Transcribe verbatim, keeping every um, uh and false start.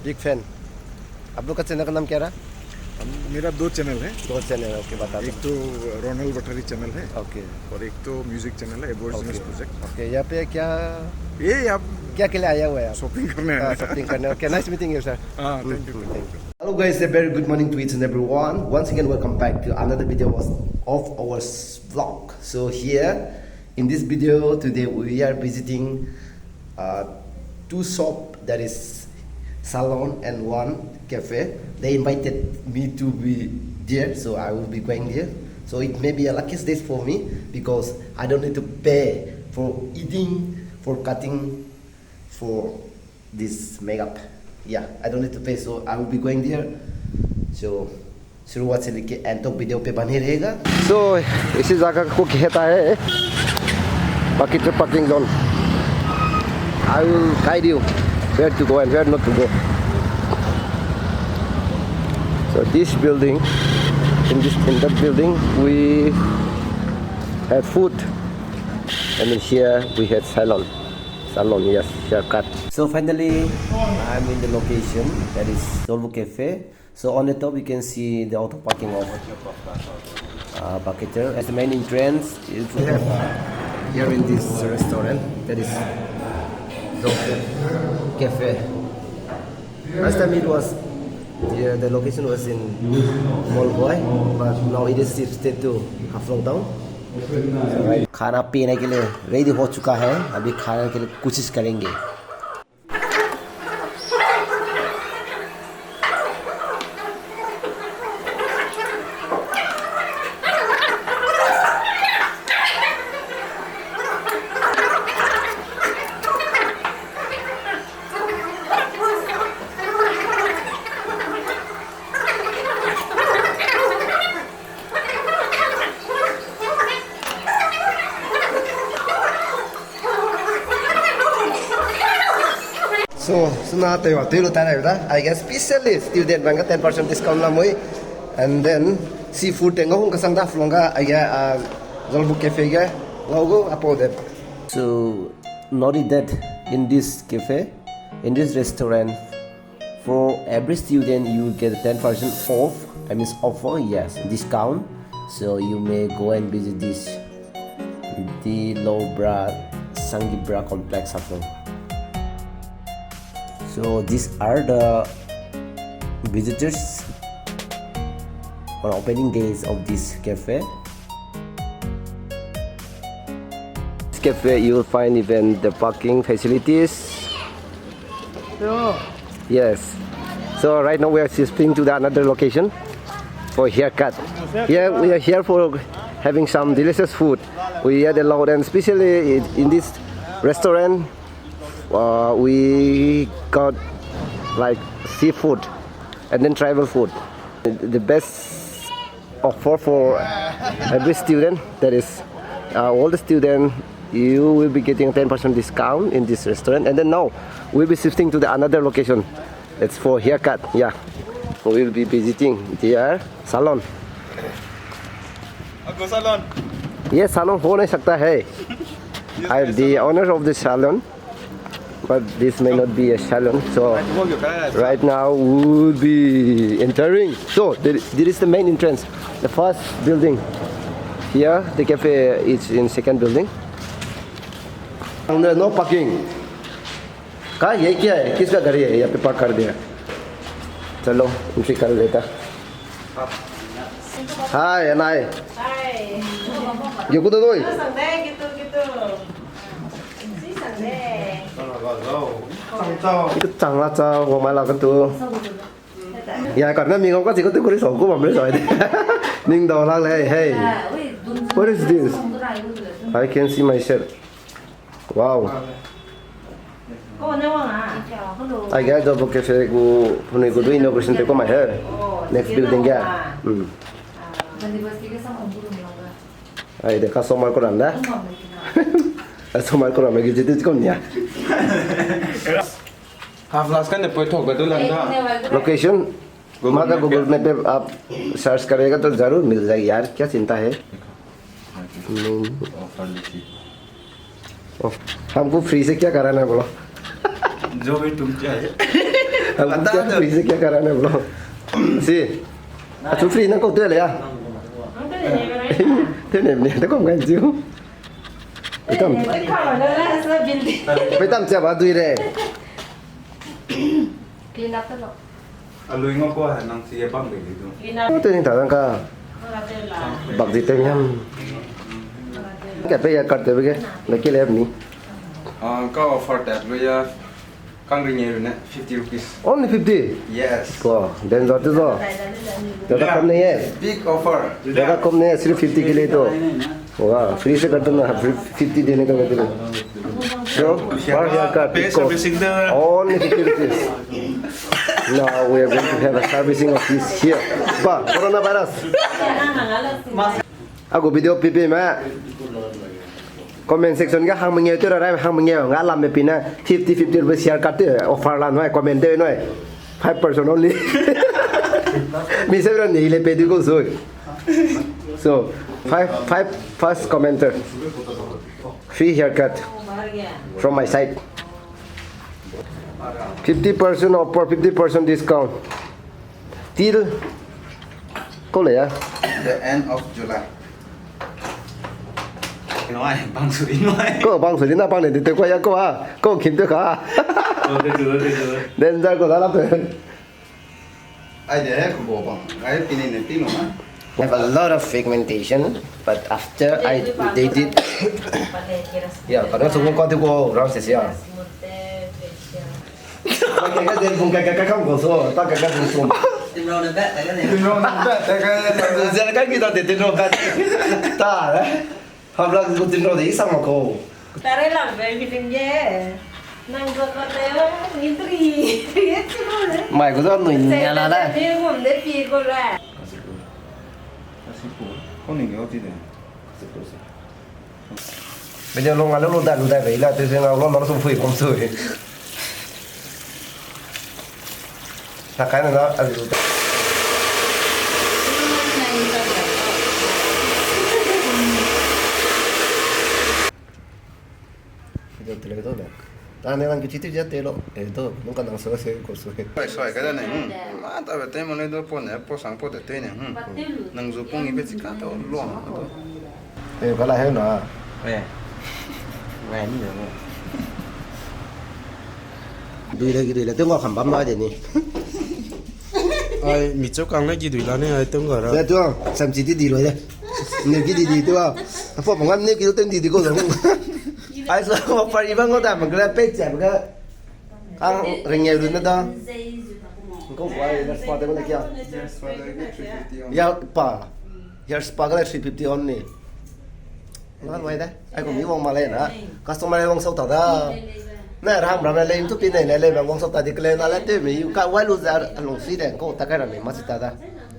Big fan. आप लोग का चैनल का नाम क्या रहा? हम, मेरा दो चैनल है। दो चैनल, ओके, बता दो। एक तो रोनल वठारी चैनल है। ओके। और एक तो म्यूजिक चैनल है, एबोरिजिनल्स प्रोजेक्ट। ओके, यहाँ पे क्या, ये आप क्या के लिए आया हुआ है आप? शॉपिंग करने आया है। शॉपिंग करने। Okay, nice meeting you, sir। हाँ, thank you, thank you। Hello guys, a very good morning to each and everyone. Once again, welcome back to another video of our vlog. So here, in this video today, we are visiting uh, two shop, that is salon and one cafe. They invited me to be there, so I will be going there. So it may be a luckiest day for me because I don't need to pay for eating, for cutting, for this makeup. Yeah, I don't need to pay, so I will be going there. So शुरुआत से लेके end तक video पे बने रहेगा। So इसी जगह को कहता है Paketer parking zone. I will guide you where to go and where not to go. So this building, in this, in that building, we had food, and then here we had salon. Salon, yes, haircut. So finally, I'm in the location, that is Zolbo Cafe. So on the top, you can see the auto parking of uh, Paketer. As the main entrance, it's here in this restaurant, that is Zolbo Cafe. Last time it was, the, the location was in Molboi, but now it is shifted to Haflong town. खाना पीने के लिए रेडी हो चुका है, अभी खाने के लिए कोशिश करेंगे। So, suna tei wa tei lu tai nai da. I guess specially student bang ka ten percent discount la mui. And then seafood tei ngau hung kasang da Haflong ga, I guess, uh, Zolbo Cafe ga ngau gu apo de. So, noted that in this cafe, in this restaurant, for every student, you get ten percent off, I mean offer, yes, discount. So you may go and visit this Di Lo Bra Sangi Bra Complex Haflong. So these are the visitors on opening days of this cafe. This cafe, you will find even the parking facilities. Yes. So right now we are shifting to the another location for haircut. Yeah, we are here for having some delicious food. We had a lot, and especially in in this restaurant, uh, we got, like, seafood and then tribal food. The best offer for every student. That is, uh, all the student, you will be getting a ten percent discount in this restaurant. And then now we'll be shifting to the another location. It's for haircut. Yeah, we'll be visiting their salon. आपको सैलून। ये सैलून हो नहीं सकता है। I am the owner of the salon, but this may not be a salon. So right now we will be entering. So there, there is the main entrance, the first building. Here the cafe is in second building. अंदर no parking. कहाँ ये क्या है? किसका गाड़ी है? यहाँ पे पार्क कर दिया। चलो, एंट्री कर लेता। Hi, anai. Hi. Yo, kutu doi. Sang de, gitu, gitu. Si sang de. Itu chang la cha, wang mai la kutu. Ya, karena mi ngau ka chi kutu kuri sau ku bam le sau de. Ning dau la le, hey. What is this? I can see myself. Wow. Ai ga Zolbo Cafe gu, puni gu du inauguration te ko mai he. Next building ga. Hmm. Ai de customer ko ran da. Customer ko ran mai gi jitu ko nia. Half last kan de poi thok ga du lan da. Location. माँ का Google Map पे आप सर्च करेगा तो जरूर मिल जाएगी यार, क्या चिंता है? नहीं। ऑफर लिखी। ओह, हमको फ्री से क्या कराना है बोलो? जो भी तुम चाहे। Ang da da. Pui se kya kara ne blo. Si. Achu free nang kau te le ya. Te ne ne te kom kan jiu. Petam. Petam cha ba dui re. Clean up lo. Alui ngo ko ha nang si ye bang be du. Clean up. Te ning ta dang ka. Bak di te nyam. Ka pe ya card te be ke. Le ke le mi. Ah, ka offer tat lo ya. Kang ring ye ne fifty rupees. Only fifty? Yes. Wow, then that is all. Zyada kam nahi hai. Big offer. Zyada kam nahi hai, sirf fifty ke liye to. Wow, free se kar dena, fifty dene ka kar dena. So, per haircut, it costs only fifty rupees. Now we are going to have a servicing of this here. Ba, coronavirus. A gu video pipi me. Comment section ge hang mengeu te ra rai hang mengeu nga lam me pi ne fifty fifty rupees share kat te offer la noi comment te noi. Five percent only. Mi se ra ni le pe di ko so. So, five, five first commenter. Free haircut from my side. Fifty percent offer, fifty percent discount. Till kau le ya? The end of July. Noi, bang suri noi. Kau bang suri na bang ne de te kua ya kau a. Kau kim te ka. Danger ko da la pe. Ai de he ko bang. Ai pini ne pino na. I have a lot of pigmentation, but after I did it, yeah, kana so ko te ko rang se ya. Ka ka den bung ka ka ka kam ko so, ta ka ka den sum. Timrau ne bet ta ka ne. Timrau ne bet ta ka ne. Zia ka ki ta de timrau bet. Ta, eh. Hamla gu timrau de isang ma ko. Tare lang be ki ting ye. Nang zo ka te, ni tri. Ye timrau ne. Mai ko zo nui ni ala la. Ni ngum de pi ko la. Asi ko. Asi ko. Ko ni yo ti de. Video long a lu lu da lu da bei la, te se na long na sum fui kom sui. Ta kai na na, a lu da. Video te le do le. Ta ne lang ki chi te ja te lo. E do, nung ka nang so se ko so. Sai sai ka da ne. Hmm. Ma ta be te mo le do po ne, po sang po te te ne. Hmm. Nang zu pung i be chi ka to lo. E ka la he na. E. Wai ni lo. Dui le ki dui le te ngau kham bam na de ni. Ai, mi chau kang le ki dui la ne ai te ngau ra. Le tu, sam chi di di lo de. Ne ki di di tu. Apo ngam ne ki lo ten di di ko lo. Ai so, ma pari bang ko da, ma ka pe cha ka. Kang ring ye lu na da. Ko wai, na spa de ko na kya. Yes, pa de ke three fifty on. Ya pa. Hair spa ka le three fifty only. Ngan wai da. Ai ko mi wang ma le na. Customer le wang sau ta da. Na ram ram le YouTube ne le le wang sau ta di kle na le te mi ka wai lu za long si de ko ta ka ra mi ma si ta da.